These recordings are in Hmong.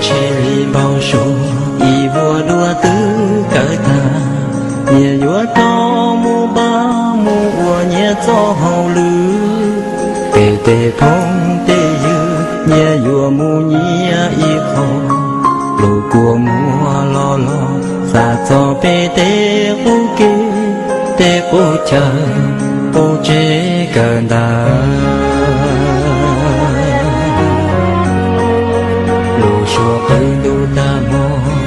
Tshe li npau suav ib vuag dua twb kawg tag, nyias yuav rov mus npaj mus ua nyias txoj hauj lwm. Peb tej phooj tej ywg nyias yuav mus nyias ib qho, lub kua muag los los xav txog peb tej qub kev, tej qub chaw, qub tsev kawg ntawd. Lub suab qw ntuj tag hmo,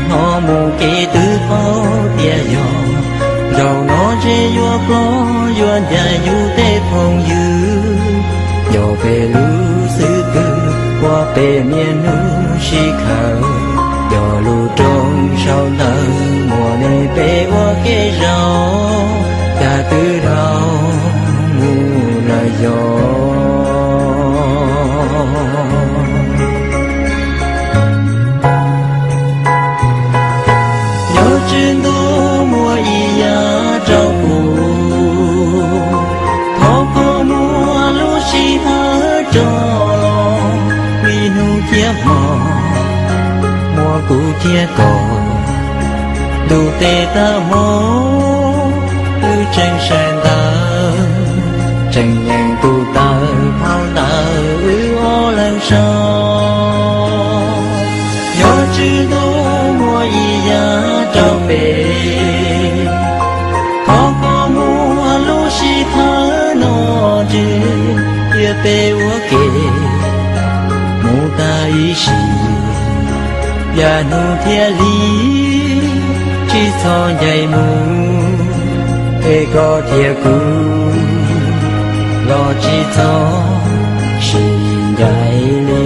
hnov mus kev twb paub tias yog, zaum no ze yuav plob yuav ncaim yus tej phooj ywg. Yog peb lub xib hwb ua peb niaj hnub sib khaws, yog lub rooj sau ntawv muaj nej peb ua kev zaum, cas twb dhau mus lawm yog. Yog Tswv Ntuj muaj ib yam rau kuv, thov koj muab lub sij hawm rov los, vim hnub thiab hmo muaj kuv thiab koj, ntuj tes tag hmo wb tseem sawv ntawd, tseem nyeem tus taw phau ntawv wb ob leeg sau. Yog Tswv Ntuj muaj ib yam rau peb, thov koj muab lub sij hawm no tseg, cia peb ua ke mus tag ib sim, yav hnub thiab hli tsis txhob ncaim mus, es koj thiab kuv los tsis txhob sib ncaim li.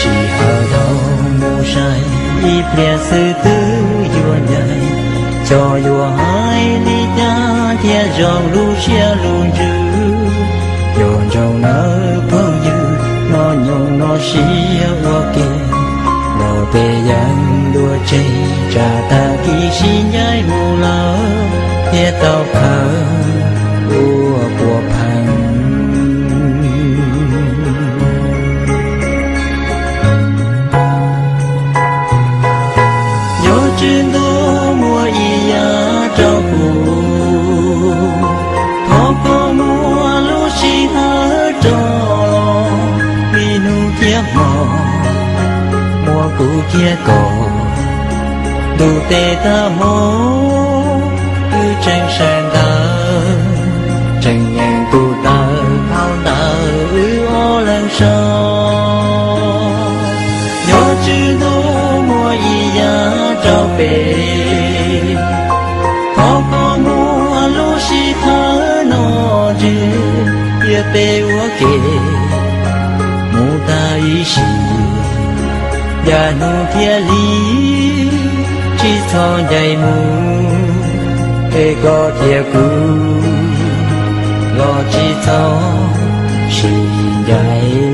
Sij hawm dhau mus sai, ib pliag xwb twb yuav ncaim, xyov yuav hais li cas thiaj zoo lub siab lub ntsws. Nco ntsoov nawb phooj ywg, hnub nyoog no sib ua ke, los peb yeej dua tseg, tsam tag kis sib ncaim mus lawm thiaj tau khaws ua puas pheej. Yog Tswv Ntuj muaj ib yam rau kuv, thov koj muab lub sij hawm rov los, vim hnub thiab hmo muaj kuv thiab koj, ntuj tes tag hmo wb tseem sawv ntawd, tseem nyeem tus taw phau ntawv wb ob leeg sau. Yog Tswv Ntuj muaj ib yam rau peb, thov koj muab lub sij hawm no tseg, cia peb ua ke mus tag ib sim, yav hnub thiab hli tsis txhob ncaim mus, es koj thiab kuv los tsis txhob sib ncaim.